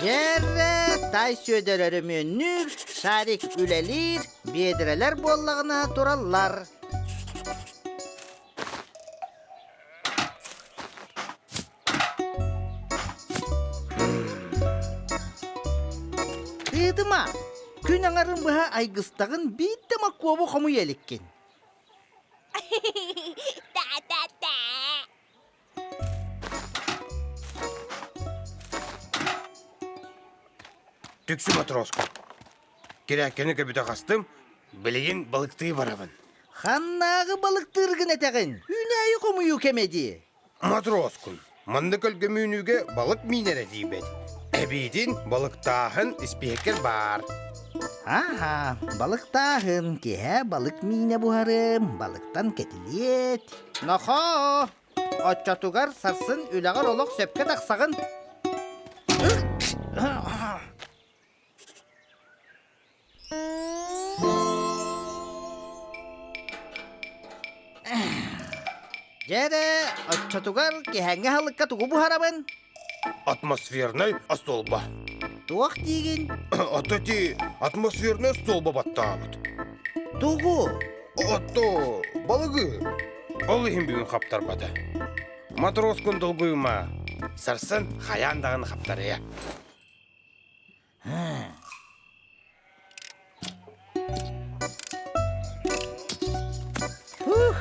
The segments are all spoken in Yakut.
Дьэрэ, Тай Сүөдэр өрөмүөннүүр, Шарик үлэлиир, биэдэрэлэр буоллаҕына тураллар. Тыытыма, күн аҥарын быһа айгыстаҕын биирдэ моккуобу хомуйа иликкин. Та-та-та! Түксү матроска. Кирээккэни көбүтэ хастым, билигин балыктыы барабын. Ханнааҕы балыктыыргын этэҕин? Үүнээйи хомуйуу кэмэ дии. Матроскун, манна көлгөмүүнүүгэ балык миинэрэ тиийбэт. Эбиитин балыктааһын испииһэккэр баар. Аха, балыктааһын, киэһэ балык миинэ буһарым, балыктан кэтилиэт. Нохоо, оччотугар сарсын үлэҕэр олох сөпкө тахсаҕын. Дьэ эрэ, оччотугар киэһээҥҥи аһылыкка тугу буһарабын? Атмосфернай остуолба. Туох диигин? Ото ити атмосфернай остуолба баттаабыт. Тугу? Ото балыгы. Ол иһин бүгүн хаптарбата. Матроскун долгуйума. Сарсын хайаан даҕаны хаптарыа. Ух!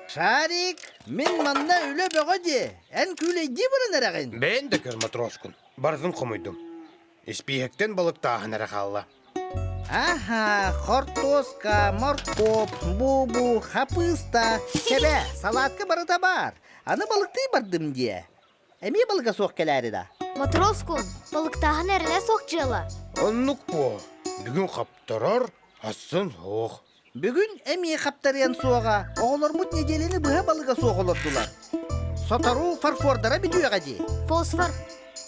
Шарик, мин манна үлэ бөҕө дии. Эн күүлэйдии баран эрэҕин. Бэйэн да көр матроскун. Барытын хомуйдум. Испииһэктэн балыктааһын эрэ хаалла. Аха, хортуоска, моркуоп, бу-бу, хапыыста, чэбэ, салаатка барыта баар. Аны балыктыы бардым диэ. Эмиэ балыга суох кэлээри да. Матроскун, балыктааһын эрэлэ суох дьыала. Оннук буо. Бүгүн хаптарар, ассын суох. Бүгүн эмиэ хаптарыан суоҕа. Оҕолорбут нэдиэлэни быһа балыга суох олордулар. Сотору фарфордара бүтүөҕэ дии. Фосфор.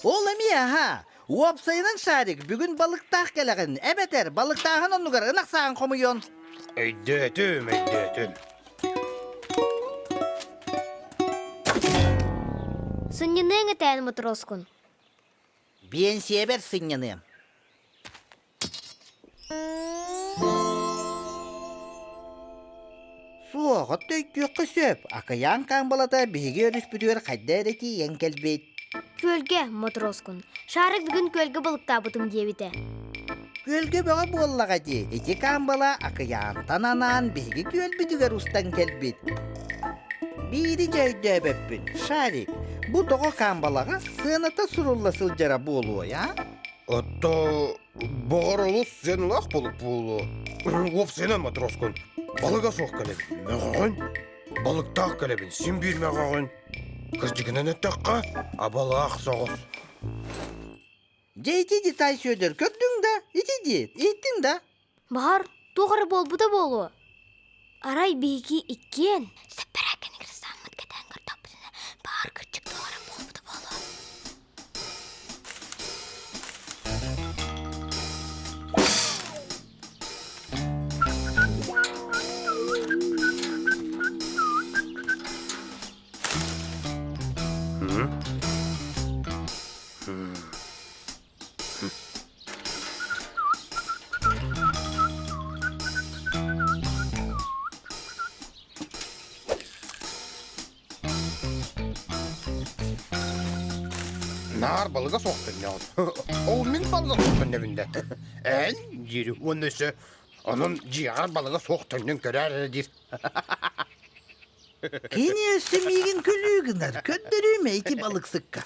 Ол эмиэ аһа. Уопсайынан Шарик бүгүн балыктаах кэлэҕин, эбэтэр балыктааһын оннугар ынах сааҕын хомуйуон. Өйдөөтүм, өйдөөтүм. Сынньаныаҥ этээн матроскун. Биэнсийэбэр сынньаныам. Суох, отто өйдүөххэ сөп. Акыйаан хаамбалата биһиги өрүспүтүгэр хайда эрэ тиийэн кэлбит. Күөлгэ, матроскун. Шарик бүгүн күөлгэ балыктаабытым диэбитэ. Күөлгэ бөҕө буоллаҕа дии. Ити хаамбала акыйаантан анаан биһиги күөлбүтүгэр устан кэлбит. Биири дьэ өйдөөбөппүн. Шарик, бу тоҕо хаамбалаҕа сыаната сурулла сылдьара буолуой, а? Отто Баҕар олус сыаналаах балык буолуо. Уопсайынан матроскун. Балыга суох кэлэбин. Мөҕөҕүн. Балыктаах кэлэбин. Син биир мөҕөҕүн. Кырдьыгынан эттэххэ, абалаах соҕус. Дьэ ити Тай Сүөдэр көрдүҥ да, ити диэт, иһиттиҥ да? Баҕар, туох эрэ буолбута буолуо. Арай биһиги иккиэн сэппэрээккэни кырыстааммыт кэтээн көрдөхпүтүнэ, баар кырдьык туох эрэ буолбута буолуо. Наар балыга суох төннөҕүн. Ол мин балыга суох төннөбүн да. Эн диир уонна өссө онон дьиэҕэр балыга суох төннөн көрөөр эрэ диир. Кини өссө миигин күлүү гынар, көрдөрүүмэ ити балыксыкка.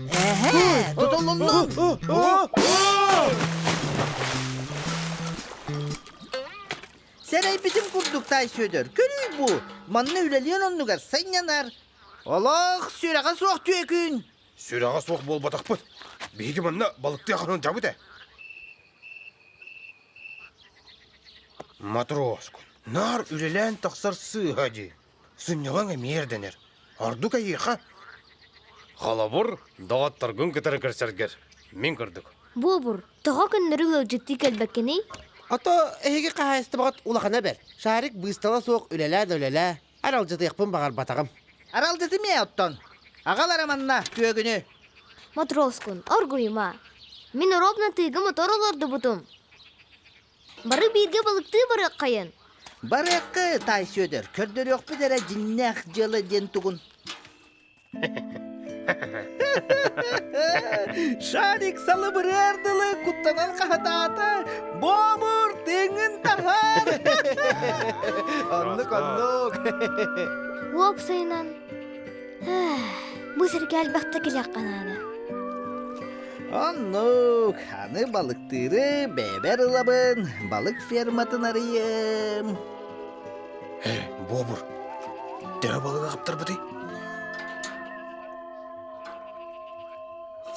Эһээ, тутулуннум! Сэрэйбитим курдук Таай Сүөдэр, көрүүй бу, манна үлэлиэн оннугар сынньанар. Олох сүрэҕэ суох түөкүн! Сүрэҕэ суох буолбатахпыт. Биһиги манна балыктыы ханан дьабыт ээ. Матроскун, наар үлэлээн тахсар сыыһа дии. Сынньалаҥ эмиэ эрдэнэр. Ордук эйиэхэ. Холобур, доҕотторгун кытары көрсөргөр. Мин курдук. Буобур, тоҕо көннөрү ыалдьыттыы кэлбэккиний? Ото эһиги хаһаайыстыбаҕыт улахана бэрт. Шарик быыстала суох үлэлээ да үлэлээ. Аралдьытыахпын баҕарбатаҕым. Аралдьытымыа оттон. Аҕалара манна күөгүнү. Матроскун, оргуйума. Мин ровно тыыга мотор олордубутум. Бары бииргэ балыктыы барыаххайын. Барыахха, таай Сүөдэр, көрдөрүөхпүт эрэ дьиннээх дьыала диэн тугун. Шарик салыбырыар дылы куттанан хаһытаата. Бобур, тыҥын таһаар! Оннук, оннук. Уопсайынан, бу сиргэ элбэхтэ кэлиэххэ наада. Оннук, аны балыктыыры бэйэбэр ылабын, балык ферматын арыйым. Э, Бобур, төһө балыгы хаптарбытый?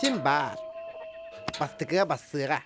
Син баар. Бастыкыга бассыаҕа.